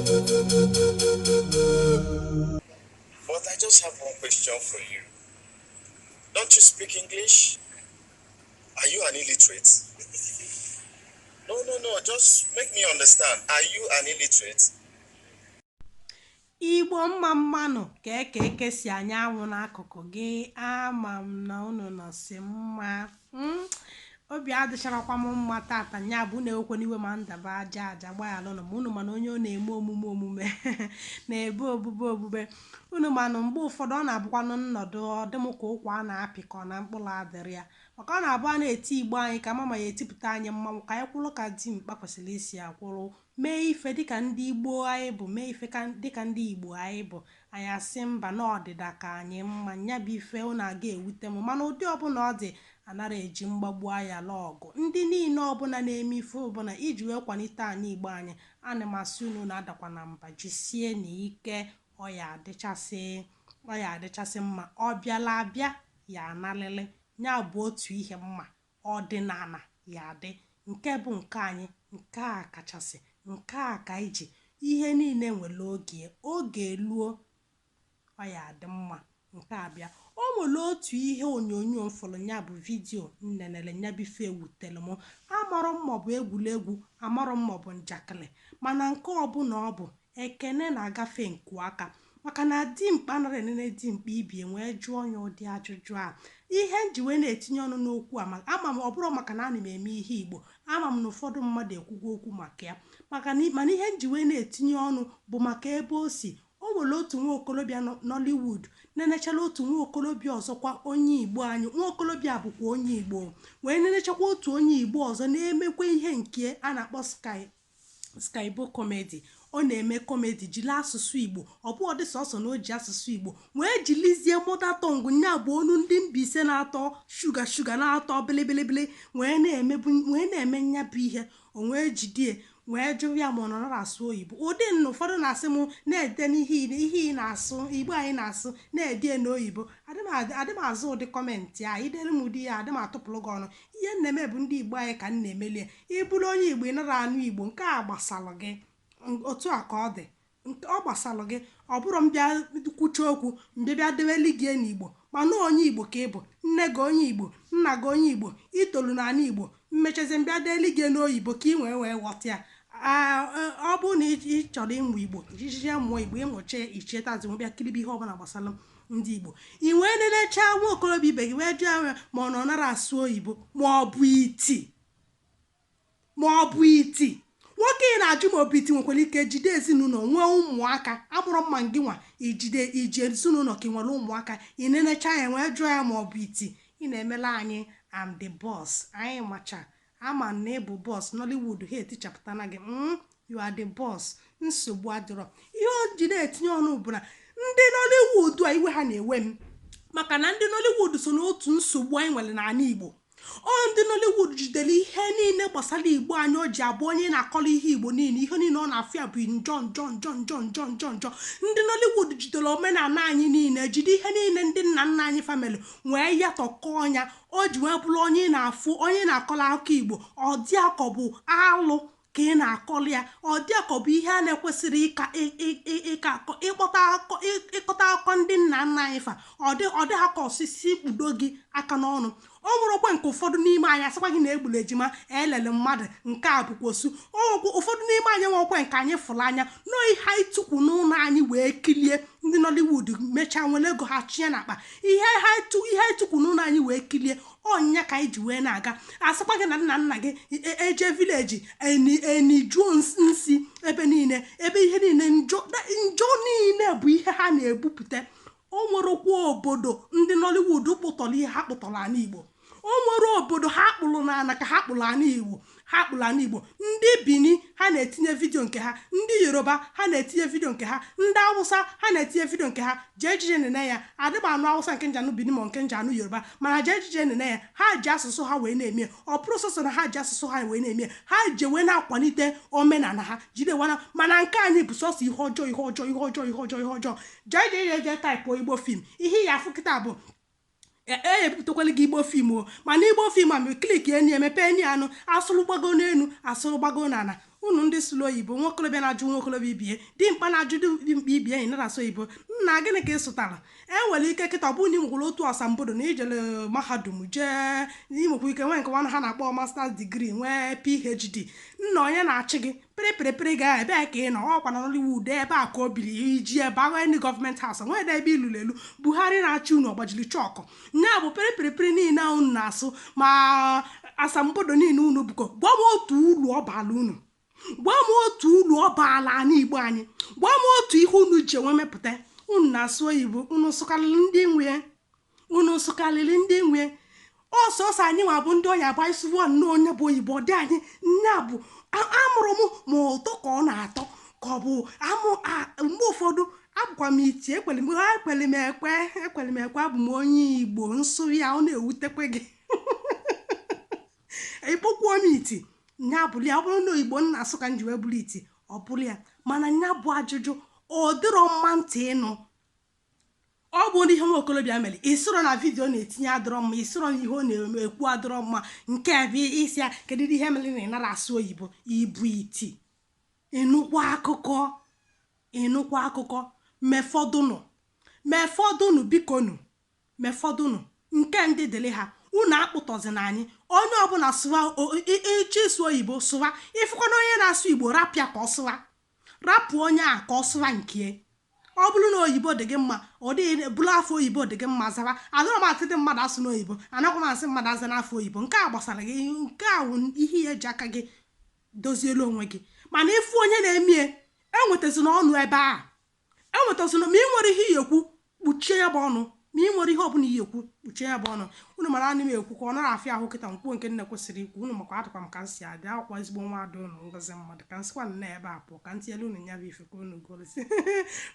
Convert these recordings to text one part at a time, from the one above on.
But I just have one question for you. Don't you speak English? Are you an illiterate? No, no, no. Just make me understand. Are you an illiterate? Igbo, mma mma nụ. Ka eke eke si anya anwụ n'akụkụ gị. Ama m na unu nọsi mma. Obi adịcharakwa m mma tata. Nya bụ na-ewekwa n'iwe ma ndaba aja aja, gbaghalụnụ ma unu. Mana onye ọ na-eme omume omume na-ebe obube obube unu, manụ mgbe ụfọdụ ọ na-abụkwanụ nnọdụ ọ dị m ka ụkwa a na-apị ka ọ na mkpụrụ adịrị ya, maka ọ na-abụ a na-eti Igbo anyị ka mama ya etipụta anyị mmanwụ, ka anyị kwụrụ ka dimkpa kwesịrị isi akwụrụ, mee ife dịka ndị Igbo anyị bụ, mee ife dịka ndị Igbo anyị bụ. Anyị asị mba na ọdịda ka anyị mma. Nya bụ ife ọ na-aga ewute m, mana ụdị ọbụla ọ dị, anara eji mgbagbu ayala ọgụ. Ndị niile ọbụla na-eme ife ọbụla iji wee kwalite anyị Igbo anyị, ana m asị unu na-adakwa na mba, jisie na ike. Ọ ya adịchasị, ọ ya adịchasị mma. Ọ bịala abịa ya analịlị. Ya bụ otu ihe mma ọdịnala ya adị, nke bụ nke anyị, nke a kachasị, nke a ka iji ihe niile nwere oge. Oge luo, ọ ya adị mma. Nke a bịa, o nwere otu ihe onyonyo m fụrụ, ya bụ video nnenere, nya bụ ife ewutere m. Amarọ m maọbụ egwuregwu, amarọ m maọbụ njakịrị, mana nke ọbụla ọ bụ, ekene na-agafe nku aka, maka na dimkpa nara enene dimkpa ibie wee jụọ ya ụdị ajụjụ a. Ihe nji wee na-etinye ọnụ n'okwu a, ama m ọ bụrụ maka na ana m eme ihe Igbo, ama m na ụfọdụ mmadụ ekwugo okwu maka ya, maka na mana ihe nji wee na-etinye ọnụ bụ maka ebe o si. O nwere otu nwa okorobịa Nollywood nenechala otu nwa okorobịa ọzọkwa, onye Igbo anyị. Nwa okorobịa bụkwa onye Igbo, wee nenechakwa otu onye Igbo ọzọ na-emekwa ihe nke a na-akpọ Sky Skybo Comedy. Ọ na-eme comedy jiri asụsụ Igbo. Ọ bụ ọdị sọsọ na o ji asụsụ Igbo wee jilizie mother tongue nya, bụ onu ndị Mbaise na-atọ shuga shuga, na-atọ bilibili, wee na-eme nya bụ ihe. O wee jidie wee jụrụ ya ma ọ nọrọ asụ oyibo. Ụdị nna ụfọdụ na-asị m na-ede n'ihe ihe ị na-asụ Igbo anyị na-asụ, na-ede n'oyibo. Adị m azụ ụdị comment a idere m ụdị ya, adị m atụpụrụ gị ọnụ. Ihe m na-eme bụ ndị Igbo anyị ka m na-emelie. Ịbụrụ onye Igbo, ị nara anụ Igbo, nke a gbasalụ gị. Otu a ka ọ dị, ọ gbasalụ gị. Ọ bụrụ m bịa kwucha okwu, mbịa bịa deweli gị n'Igbo, mana onye Igbo ka ị bụ, nne gị onye Igbo, nna gị onye Igbo, itolu n'ala Igbo, mmechazi mbịa deeli gị n'oyibo ka ị wee wee ghọta ya. Ọ bụrụ na ị chọrọ ịmụ Igbo, ijiji mụọ Igbo, ịmụcha ichetazi bịa kiribe ihe ọbụla gbasara ndị Igbo. Ị wee nelechaa nwa okorobịa ibe gị wee jụọ ya ma ọ nọ nara asụ oyibo, ma ọ bụ iti, ma ọ bụ iti. Nwoke ị na-ajụ ma ọ bụ iti nwekwara ike jide ezinụlọ, nwee ụmụaka. Amụrụ mma gị nwa ijide iji ezinụlọ ka ị nwere ụmụaka, ị nenecha ya wee jụọ ya ma ọ bụ iti. Ị na-emela anyị am the boss. Anyị macha ama na ịbụ boss Nollywood, ha etichapụtana gị. You are the boss. Nsogbu adịrọ. Ihe o ji na-etinye ọnụ bụ na ndị Nollywood a, iwe ha na-ewe m, maka na ndị Nollywood so n'otu nsogbu anyị nwere n'ala Igbo. Ọ ndị Nollywood jidere ihe niile gbasara Igbo anyị. O ji abụ onye na-akọrọ ihe Igbo niile, ihe niile ọ na-afụ ya bụ njọ njọ njọ njọ njọ njọ njọ. Ndị Nollywood jidere omenala anyị niile, jide ihe niile ndị nna nna anyị family wee yatọkọ ọnya. O ji wee bụrụ onye na-afụ onye na-akọrọ akụkọ Igbo, ọ dị akọ bụ alụ ka ị na-akọrọ ya, ọ dị ka ọ bụ ihe a na-ekwesịrị ịka ịka akọ ịkpọta akọ ịkọta akụkọ ndị nna nna anyị fa. Ọ dị ha ka osisi kpudo gị aka n'ọnụ. O nwerekwe nke ụfọdụ n'ime anyị asịkwa gị na egburu ejima, elele mmadụ, nke a bụkwa osu. O nwekwa ụfọdụ n'ime anyị nwekwe nke anyị fụrụ anya nọọ ihe anyị tukwu n'ụlọ anyị wee kilie. Ndị Nollywood mechaa nwere ego ha chie n'akpa ihe ha ihe anyị tukwu n'ụlọ anyị wee kilie ọnyịnya ka anyị ji wee na-aga. Asịkwa gị na nna nna gị eje village eni eni juo nsi ebe niile, ebe ihe niile njọ njọ niile bụ ihe ha na-ebupụta. O nwerekwa obodo ndị Nollywood kpụtọrọ ihe ha kpụtọrọ ala Igbo. O nwere obodo ha kpụrụ n'ala ka ha kpụrụ ala Igbo, ha kpụrụ ala Igbo. Ndị Bini ha na-etinye video nke ha, ndị Yoruba ha na-etinye video nke ha, ndị Awụsa ha na-etinye video nke ha. Jee ejije nene ya. Adịm anụ Awụsa nke njanụ Bini ma nke njanụ Yoruba, mana jee ejije nene ya. Ha ji asụsụ ha wee na-eme. Ọ bụrụ sọsọ na ha ji asụsụ ha wee na-eme, ha ji wee na-akwalite omenala ha jide wana. Mana nke anyị bụ sọsọ ihe ọjọọ, ihe ọjọọ, ihe ọjọọ, ihe ọjọọ, ihe ọjọọ. Jee jee jee jee type Igbo film, ihe ya afụ kịta bụ e ebupụtakwala gị Igbo film o. Mana Igbo film a, mgbe click enyi emepe enyi anụ asụrụ gbago n'elu, asụrụ gbago n'ala. Unu Unu ndị sụrụ oyibo, nwokorobịa na-ajụ nwokorobịa ibie, dimkpa na-ajụ dimkpa ibie, enyi nara asụ oyibo. Nna, gịnị ka ị sụtara? E nwere ike kịta ọ bụrụ na ị nwekwara otu asambodo na ijele mahadum jee, ị nwekwa ike nwee nke nwanne ha na-akpọ masters degree, nwee PhD. Nna, onye na-achị gị pịrịpịrịpịrị ga ebe ka ị nọ? Ọkwa na Nollywood ebe a ka o biri iji ebe agha ndị government house nwee ebe ilulu elu. Buhari na-achị unu ọgbajiri chọkụ nya bụ pịrịpịrịpịrị niile unu na-asụ, ma asambodo niile unu bukọ. Gwa m otu uru ọ baala unu. Gwa m otu uru ọ baala ala Igbo anyị. Gwa m otu ihe unu ji enwe mepụta. Unu na-asụ oyibo, unu sụkarịrị ndị nwe, unu sụkarịrị ndị nwe. Ọsọsọ anyị nwa bụ ndị ọnya agba ịsụwa nnọọ onye bụ oyibo. Ọ dị anyị nya bụ amụrụ m ma ụtọ ka ọ na-atọ ka ọ bụ amụ. Mgbe ụfọdụ abụkwa m iti ekwere m, ekwere m ekwe, ekwere m ekwe. Abụ m onye Igbo nsụ ya ọ na-ewutekwe gị ịkpọkwuo m iti nya bụrụ ya. Ọ bụrụ na Igbo nna asụ ka m ji wee bụrụ iti, ọ bụrụ ya. Mana nya bụ ajụjụ ọ dịrọ mma ntị ịnụ. Ọ bụ na ihe nwa okorobịa mere, ịsịrọ na video na-etinye adịrọ mma, ịsịrọ na ihe ọ na-ekwu adịrọ mma. Nke a bụ isi ya. Kedu ihe mere na ị nara asụ oyibo? Ibu iti. Ịnụkwa akụkọ, ịnụkwa akụkọ. Mefọdụnụ, mefọdụnụ, bikonu, mefọdụnụ. Nke ndị dịrị ha, unu akpụtọzi na anyị. Onye ọbụla sụwa ịchọ ịsụ oyibo, sụwa. Ịfụkwana onye na-asụ Igbo, rapịa ka ọ sụwa. Rapụ onye a ka ọ sụwa nke. Ọ bụrụ na oyibo dị gị mma, ọ dịghị bụrụ afọ oyibo dị gị mma, zara. Adọrọ m atị dị mmadụ asụ n'oyibo, anakwa m asị mmadụ aza n'afọ oyibo. Nke a gbasara gị, nke a wụ ihe ya eji aka gị dozielu onwe gị. Mana ịfụ onye na-emie, enwetazina ọnụ ebe a, enwetazina. Ma ị nwere ihe iyi ekwu, kpuchie ya bụ ọnụ. Ma ị nwere ihe ọbụla iyi ekwu, kpuchie ya bụ ọnụ. Unu mara ana m ekwu ka ọ nara afịa ahụ kịta nkwuo nke nne kwesịrị ikwu. Unu makwa adịkwa m ka m si adị akwụkwọ ezigbo nwa ada unu ngozi mmadụ ka m sịkwa nna ebe a pụọ ka m tinyere unu nya bụ ife ka unu gosi,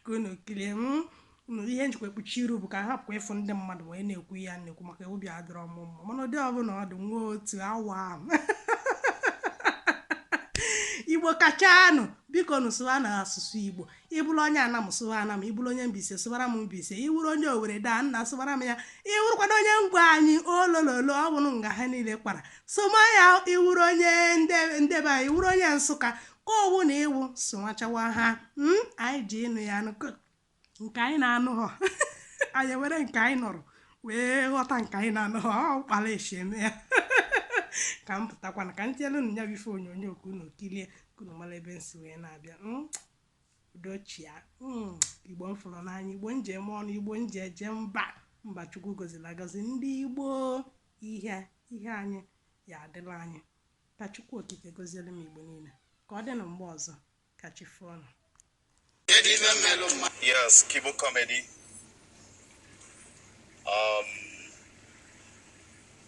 ka unu kirie m unu. Ihe njikwa ekpuchi iru bụ ka ha hapụkwa ịfụ ndị mmadụ wee na-ekwu ihe a na-ekwu, maka obi adịrọ m mma. Mana ụdị ọbụla ọ dị nwa otu awa ahụ, Igbo kachanụ, biko nụ, sụwa na asụsụ Igbo. Ịbụrụ onye Anam, sụwa Anam. Ịbụrụ onye Mbaise, sụwara m Mbaise. Ịwụrụ onye Owere, daa nna, sụwara m ya. Ịwụrụkwana onye Ngwa anyị, olololo, ọ bụrụ nga ha niile kpara, sụma ya. Ịwụrụ onye ndebe anyị, ịwụrụ onye Nsụka, ka ọwụ na ịwụ sụwachawa ha. Anyị ji ịnụ ya nụ nke anyị na-anụ họ, anyị were nke anyị nụrụ wee ghọta nke anyị na-anụ họ. Ọ kpara esi eme ya ka m pụtakwana ka m tinyere unu ya bụ ife onyonyo ka unu kirie, ka unu mara ebe nsi wee na-abịa. Udochia. Igbo m fụrụ n'anya, Igbo nje eme ọnụ, Igbo nje eje mba mba. Chukwu goziri agọzi ndị Igbo. Ihe ihe anyị ya adịla anyị ka Chukwu Okike goziere m Igbo niile. Ka ọ dị na mgbe ọzọ, ka chi fụọnụ. Yes, Kibo Comedy.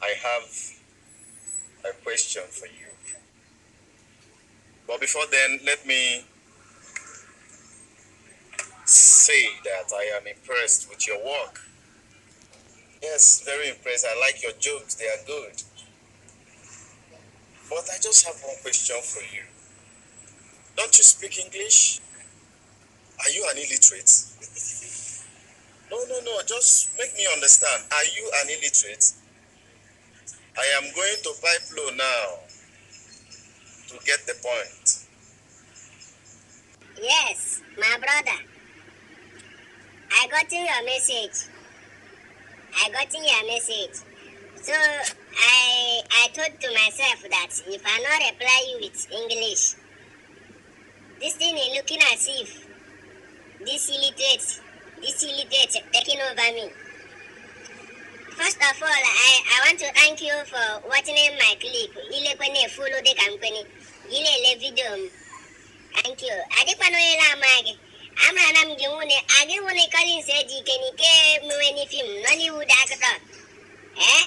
I have a question for you. But before then, let me say that I am impressed with your work. Yes, very impressed. I like your jokes, they are good. But I just have one question for you. Don't you speak English? Are you an illiterate? No, no, no. Just make me understand. Are you an illiterate? I am going to pipe low now to get the point. Yes, my brother. I got in your message. I got in your message. So I thought to myself that if I not reply you with English, this thing is looking as if this illiterate taking over me. First of all, I want to thank you for watching my clip. Ilekwene follow the company. Ilele video m. Thank you. Adịkwana onye na-ama gị. Amara na m gị nwune, agị nwune Collins Ejike n'ike mewe ni film Nollywood actor. Eh?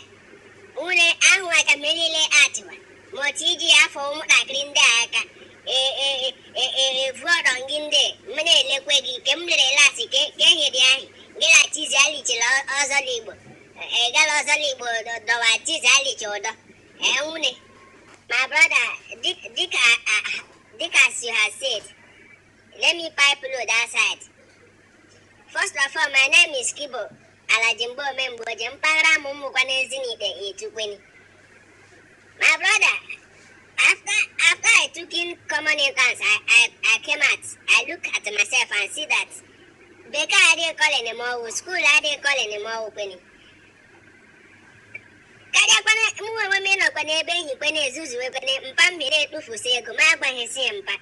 Nwune ahụ aka mgbe niile atịwa. Ma otu iji afọ ụmụntakịrị ndị a aka. Evu ọdọ gị ndị m na-elekwe gị ke m lere lasị ke ke ehiri ahụ gị na Chizi alichila ọzọ n'Igbo. Ị gala ọzọ n'Igbo dọwa Chizi alichi ụdọ. Eh, nwune. My brother, dịka as you have said, let me pipe load outside. First of all, my name is Kibo Alajimbo Omemgboji, mpaghara m mmụkwa n'Ezinite Etukweni. My brother, after I took in common Morning times I came out, I look at myself and see that bekee adịghị calling m, ọwụ school adịghị calling m, ọwụ kweni karịakwana mụ onwe m ịnọkwa n'ebe enyi kwe na-ezuzu ekwene mpa mmiri ekpufusi ego ma agbaghịsị ya. Mpa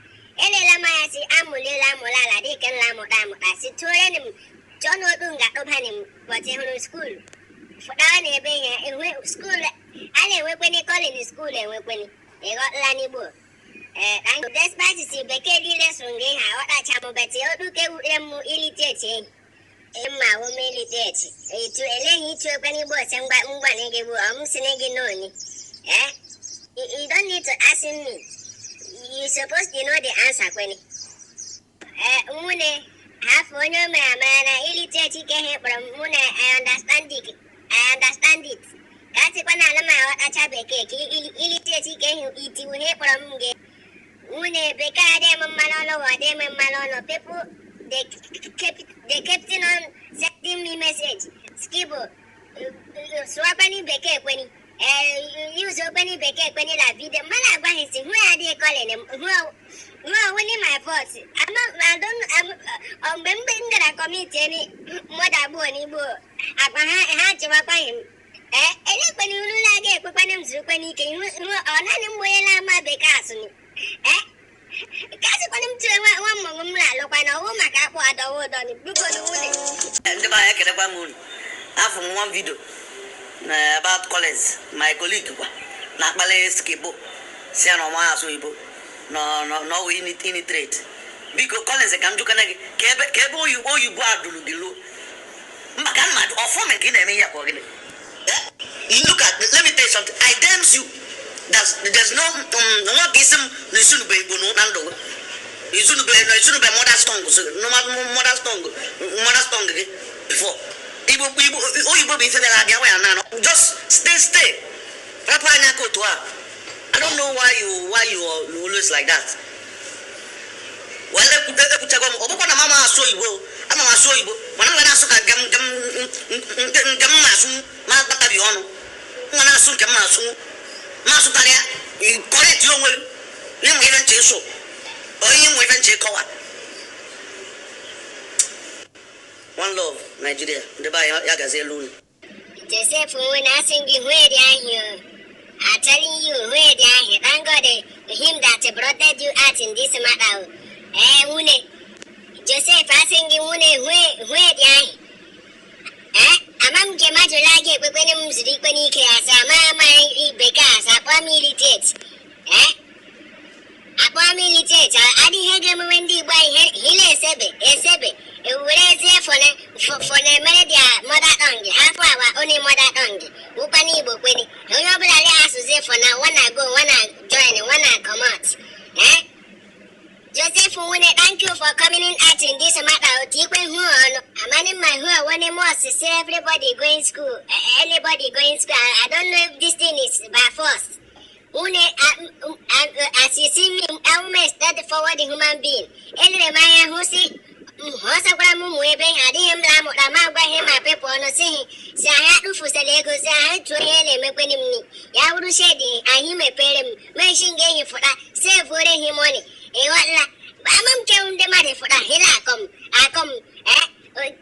elela m anya si amụlela amụla ala dịka nla amụta amụta si tụọrọ m chọọ n'okpu nga kpụbani m bọtị hụrụ school fụtawa na ebe ihe enwe school a na-enwekweni calling school enwekweni. Ịghọtala n'Igbo? Ee, thank you. Despite si bekee niile sụrụ gị ha aghọtacha m, but okpuke wutere m illiterate enyi mma awụ m illiterate etu eleghị itu ekwe n'Igbo si ngwa ngwa na gị bụ ọm si na gị n'oni. Eh, you don't need to ask me, you supposed to know the answer kweni. Eh, nwune hafụ onye o mere amara na illiterate ike ihe kpọrọ m mụ na I understand it, I understand it. Ka a sịkwa na ala m aghọtacha bekee ka illiterate ike ihe itiwu ihe kpọrọ m gị. Nwunye bekee adịghị m mma n'ọnụ, ọ adịghị m mma n'ọnụ. People, they kept on sending me message, skibo sụwakwanị bekee kweni, use okweni bekee kweni la video mmadụ agwaghị si hụ ya adịghị calling m hụ hụ only my fault. I don't mgbe m gara commit ni mmadụ abụọ n'Igbo akpa ha ha chịwakwaghị m. Ee, elekwana unu na-aga ekwekwana m zurukwana ike hụ ọ naanị m onye na-ama bekee asụ ni. Ee, ka sịkwana m tụrụ nwa nwa mmọnwụ m na-alụkwa na ọwụ maka akpụ adọwa ụdọ ni, biko na nwunye. Ndị be anyị, ekelekwa m unu. Afọ m one video na about Collins, my colleague, kwa na-akpali skibo si ya na ọma asụ oyibo n'ọwụ illiterate. Biko Collins, ka m jụkana gị ka ebe oyibo a dụrụ gị luo mba ka mmadụ ọfọm ka ị na-eme ihe a ka ọ gịnị? Eh? Look at, let me tell you something. I damns you that there's no nwa ka isi m na isunube Igbo na ndụ gị izunube na izunube mother's tongue, so no mother's tongue, mother's tongue gị before Igbo. Igbo oyibo bụ ife bịara abịa ya na just stay rapụ anya aka otu a. I don't know why you are always like that. Well, ekwuchago m, ọ bụkwa na mama asụ oyibo, ama m asụ oyibo, mana m ga na-asụ ka nke m nke m na-asụ ma akpatabi ọnụ m ga na-asụ nke m na-asụ ma asụtara ya. Correct onwe gị ịmụ ife nche ịsụ onye ịmụ ife nche ịkọwa. One love, Nigeria. Ndị be anyị, ya gazie elu unu. Joseph nwune, asị gị hụ eri ahụ. I'm telling you, hụ eri ahụ. Thank God him that brought you out in this matter. Eh, nwune Joseph, asị gị nwune hụ eri ahụ. Eh, ama m nke majụla gị ekpekwene m zuru ikpe n'ike ya sị ama ama bekee asị akpọ m illiterate. Eh, akpọ m illiterate adịghị ego emume ndị Igbo anyị hile esebe esebe were ezie fone mere their mother tongue, hafụ our only mother tongue wụkwana Igbo kweni. Onye ọbụla lee asụsụ fona wanna go, wanna join, wanna come out. Eh, Joseph Nwune, thank you for coming in out in this matter. Otu ikwe hu ọnụ amani ma hu onye must say everybody going school, anybody going school. I don't know if this thing is by force. Nwune, as you see me, I'm a straightforward human being. Elere m anya hụ si ọ sakwara m ụmụ ebe ha adịghị m la-amụta ma agwaghị ma pepụ ọnụ si si ahịa tụfusịrị ego si ahịa tụọ ihe na-emekweni m ni ya wuru shedi anyị mepere m mechi nga enyi fụta sevuore hi money. Ịghọtala? Ama m kewu ndị mmadụ fụta hịla akọ m akọ m. Eh,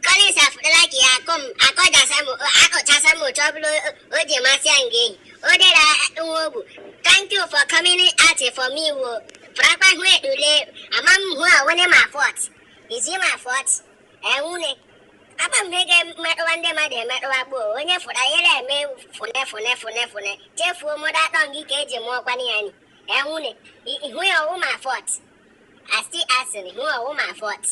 Collins afụtala ka ya akọ m akọjasa m akọchasa m otu ọ bụla o ji masị ya nga enyi o dere nwa ogbu. Thank you for coming out for me wo fụrakwa hụ ekpule ama m hụ a wone my fault, is it my fault? Eh, nwune, aba m ege mmetụwa ndị mmadụ emetụwa gboo onye fụra ihe na-eme fune fune fune fune chefuo mother tongue gị ka eji mụọ kwana ya ni. Eh, nwune, hụ ya ọwụ my fault? I still asking, hụ ọwụ my fault?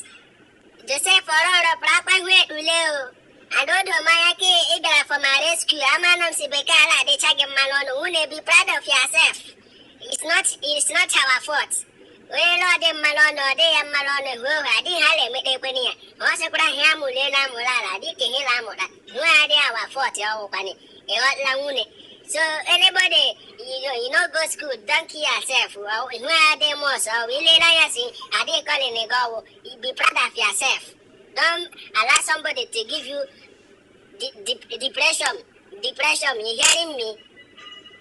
Joseph Ororo pụrakwa hụ ekpule o adodo mmanya ka ị bịara for my rescue. Ama na m si bekee ala adịcha gị mma n'ọnụ. Nwune, be proud of yourself. It's not our fault. Onye lọ dị mma n'ọnụ ọ dị ya mma n'ọnụ hụ ohu adịghị ha na-emete ekweni ya ọ sịkwara ha amụrụ elu amụrụ ala dịka ihe na-amụta hụ adịghị our fault ọwụkwani. Ịghọtala nwune? So anybody you no go school, don't kill yourself. Hụ adịghị m ọsọ ilele anya si adịghị calling gị ọwụ. Be proud of yourself. Don't allow somebody to give you depression. Depression, you hearing me?